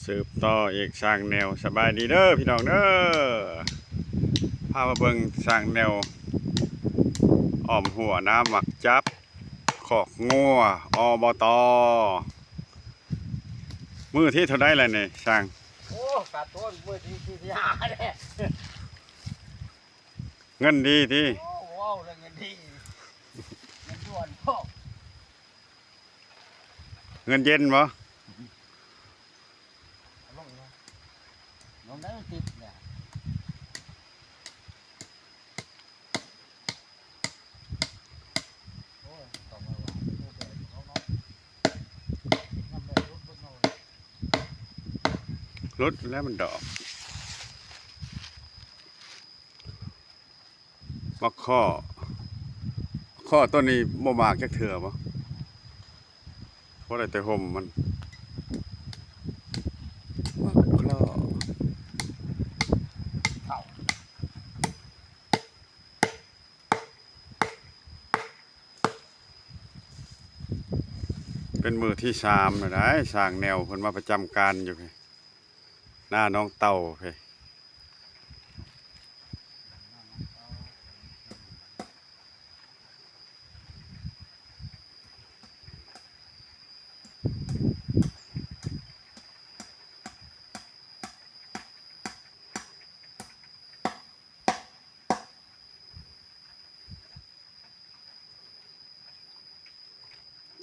ສືບຕໍ່ອີກ ຊ່າງແນວ. ສະບາຍດີເດີພີ່ນ້ອງເດີ ພາມາເບິ່ງຊ່າງແນວ ອ້ອມຮົ້ວນາໝາກຈັບ ຄອກງົວ ອບຕ. ມື້ທີເທົ່າໃດແລ້ວນີ້ຊ່າງ? ໂອ້ ກະຕົ້ນມື້ທີສີ່ສິບຫ້າແລ້ວ. ເງິນດີຕິ? ໂອ້ ເວົ້າເລື່ອງເງິນດີ ເງິນດ່ວນພ້ອມ. ເງິນເຢັນບໍ່? ລົງເນາະ ລົງໄດ້ຕິດແຫຼະ. ໂອ້ຍ ຕ້ອງໄວ້ວ່າ ໂອ້ ແດດເນາະ ນ້ຳແດດຫຼຸດເບິດເນາະ. ຫຼຸດແລ້ວມັນດອກ. ໝາກເຄາະ ໝາກເຄາະຕົ້ນນີ້ບໍ່ໝາກຈັກເທື່ອບໍ່? ພໍໄດ້ແຕ່ຮົ່ມມັນ ໝາກເຄາະ. ເປັນມື້ທີສາມແລ້ວໃດ໋ ຊ່າງແນວເພິ່ນມາປະຈຳການຢູ່ພີ້ ໜ້າໜອງເຕົ່າພີ້.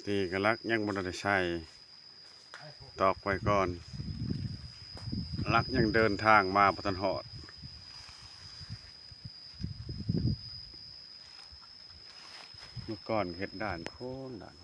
ຕີກະຫຼັກຍັງບໍ່ໄດ້ໃສ່ ຕອກໄວ້ກ່ອນ ຫຼັກຍັງເດີນທາງມາບໍ່ທັນຮອດ. ເມື່ອກ່ອນເຮັດດ່ານພຸ້ນດ່ານ.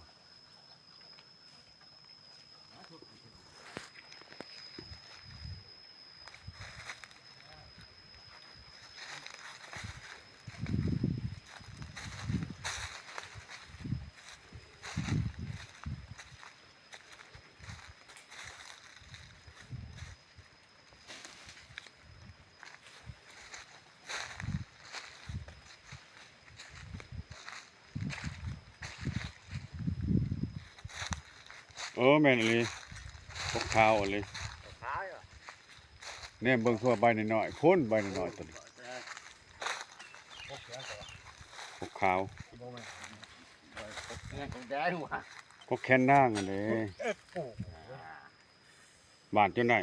ເອີ ແມ່ນອີ່ຫຼີ ກົກຂາວອີ່ຫຼີ ແນມເບິ່ງທົ່ວໃບນ້ອຍໆ ພຸ້ນໃບນ້ອຍໆ ໂຕນີ້ ກົກຂາວ ບໍ່ແມ່ນ ກົກແຂນນາງຫັ້ນເດ້ ບາດຈົນໄດ້.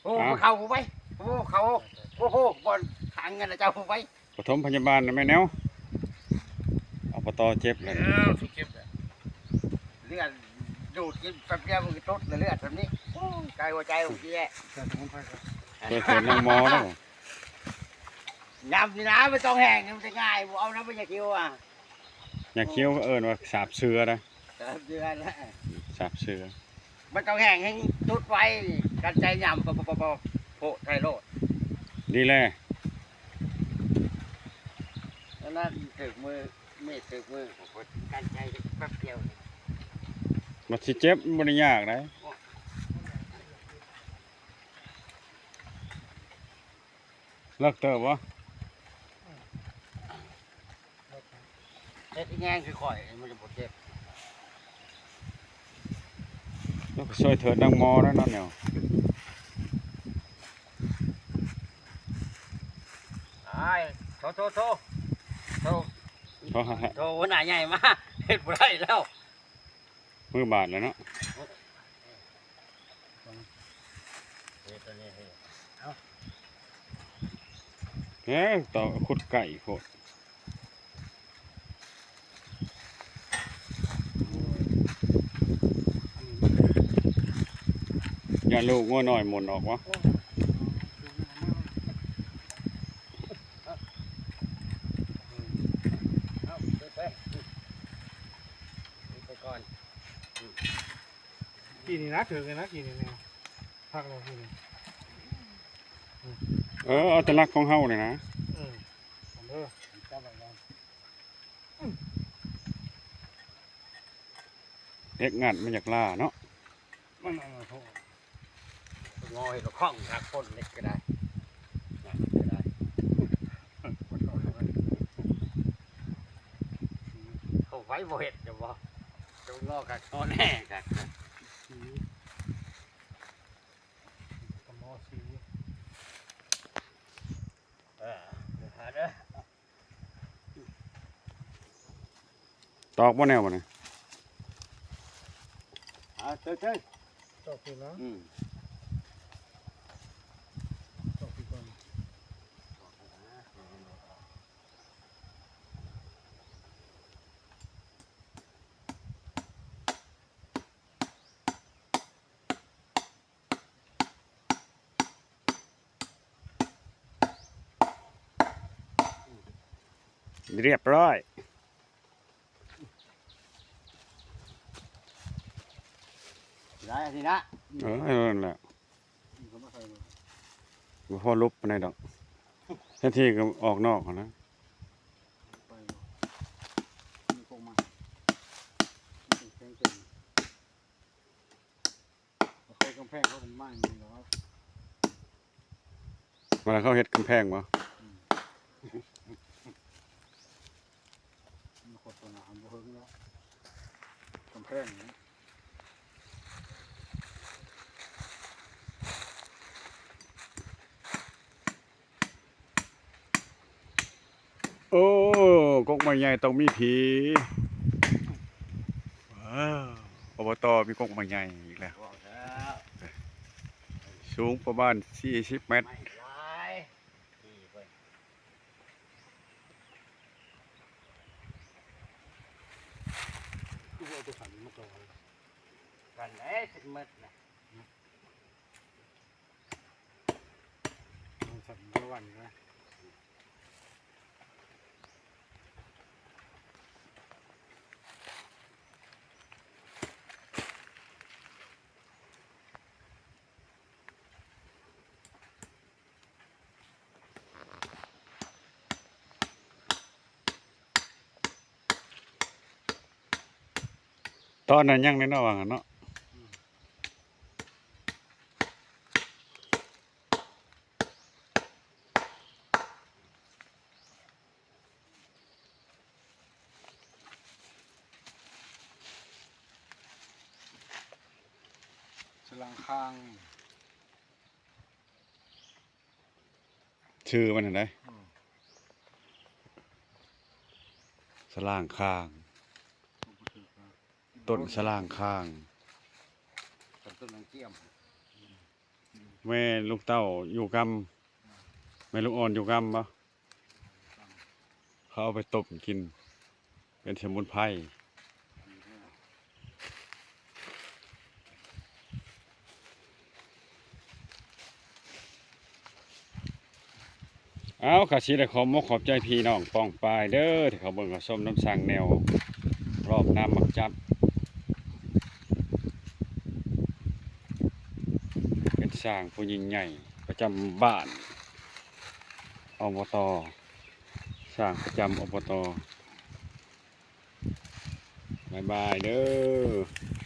ໂອ້ ເຂົ້າໄປ ໂອ້ ເຂົ້າ ໂອ້ໂຫ ບ່ອນທາງເງິນເຈົ້າໄປ ປະຖົມພະຍາບານນະແມ່ແນວ ອບຕ ເຈັບແລ້ວ ເອີ ເຈັບແລ້ວ ເລືອດດູດກິນແປັບດຽວມັນກໍຕົດແລ້ວ ເລືອດແບບນີ້ ໂອ້ ໃຈຫົວໃຈມັນຊິແຍກ ຊ່ວຍເຖິງນາງໝໍເນາະ ຍຳນີ້ນະ ມັນຕ້ອງແຫ້ງ ມັນຊິງ່າຍ ບໍ່ເອົານຳ ຢາຂຽວອະ ຢາຂຽວເອີ້ນວ່າສາບເສືອນະ ສາບເສືອນະ ສາບເສືອ. ມັນຕ້ອງແຫ້ງ ແຫ້ງຕຸດໄວ້ ກັນໄຈຫຍ້ຳ ໂພະ ໂພະ ໂພະ ໄທໂລດ ດີແລ້ວ ອັນນັ້ນຖືກມື ມີດຖືກມື ກັນໄຈແປັບດຽວ ມັນຊິເຈັບ ມັນບໍ່ໄດ້ຍາກໃດ ເລິກເຕີບບໍ່? ເຮັດອີຫຍັງຄືຂ້ອຍ ມັນຈະບໍ່ເຈັບ ແລ້ວກໍຊ່ວຍເທີນນາງໝໍແລ້ວເນາະແນວ ອ້າຍ ໂທ ໂທ ໂທ ໂທ ໂທ ຫົວໜ້າໃຫຍ່ມາ ເຮັດບໍ່ໄດ້ແລ້ວ. ມືບາດແລ້ວເນາະ ເອີ ຕໍ່ຂຸດໄກໂພດ ຢ້ານລູກງົວນ້ອຍໝູນອອກວະ. ເອົາ ໄປ ໄປ ໄປກ່ອນ ອືມ ກີ້ນີ້ນະ ຖືກແລ້ວນະ ກີ້ນີ້ນະ ພັກແລ້ວກີ້ນີ້ ເອີ ເອົາແຕ່ຫຼັກຂອງເຮົານີ້ນະ ເອີ ເອົາເດີ ຈັບໄວ້ກ່ອນ ເຫຼັກງັດມັນຢາກລ້າເນາະ ມັນ ງໍເຮັດລະຂ້ອງຄັກ ຄົນເຫຼັກກໍໄດ້ ເຂົາໄວ້ບໍ່ເຮັດ ຈະບໍ່ ຈະງໍຄັກ ງໍແນ່ຄັກ. ຕອກບໍ່ແນວບັດນີ້? ອ່າ ເຕີຍໆ ຕອກຂຶ້ນນະ ອືມ ຕອກຂຶ້ນກ່ອນ. ຮຽບຮ້ອຍ ໄດ້ອັນນີ້ນະ ເອີ ນັ້ນແຫຼະ ບໍ່ພໍຫຼຸບປານໃດດອກ ແທນທີ່ກໍອອກນອກຫັ້ນນະ. ເວລາເຂົາເຮັດກຳແພງບໍ່? ອືມ ມັນໂຄດຕະນາບໍ່ເຮິງແລ້ວ ກຳແພງນີ້. ໂອ້ ກົກໄມ້ໃຫຍ່ຕ້ອງມີຜີ ວ້າວ ອົບຕ ມີກົກໄມ້ໃຫຍ່ອີກແລ້ວ ສູງປະມານສີ່ສິບແມັດ ຄືບໍ່ເອົາຕົວຂັນມາຕໍ່ ກັນແຫຼະ ເສັດໝົດນະ. ມັນສັ່ນບໍ່ຫວັ່ນນະ. ຕອນນັ້ນຍັງນ້ອຍໆ ວ່າຊັ້ນເນາະ. ສະຫຼັງຄາງ ຊື່ມັນຫັ້ນໃດ໋ ອືມ ສະຫຼາງຄາງ ຕົ້ນສະຫຼາງຄາງ ແມ່ລູກເຕົ້າຢູ່ກຳ ແມ່ລູກອ່ອນຢູ່ກຳບໍ່? ເຂົາເອົາໄປຕົ້ມກິນ ເປັນສະໝຸນໄພ. ເອົາ ກະຊິໄດ້ຂໍຂອບອົກຂອບໃຈພີ່ນ້ອງປ້ອງປາຍເດີ ທີ່ເຂົ້າເບິ່ງເຂົ້າຊົມນຳຊ່າງແນວ ລອບນ້ຳໝາກຈັບ ເປັນຊ່າງຜູ້ຍິ່ງໃຫຍ່ປະຈຳບ້ານ ອົບຕ ຊ່າງປະຈຳ ອົບຕ. ບາຍບາຍເດີ.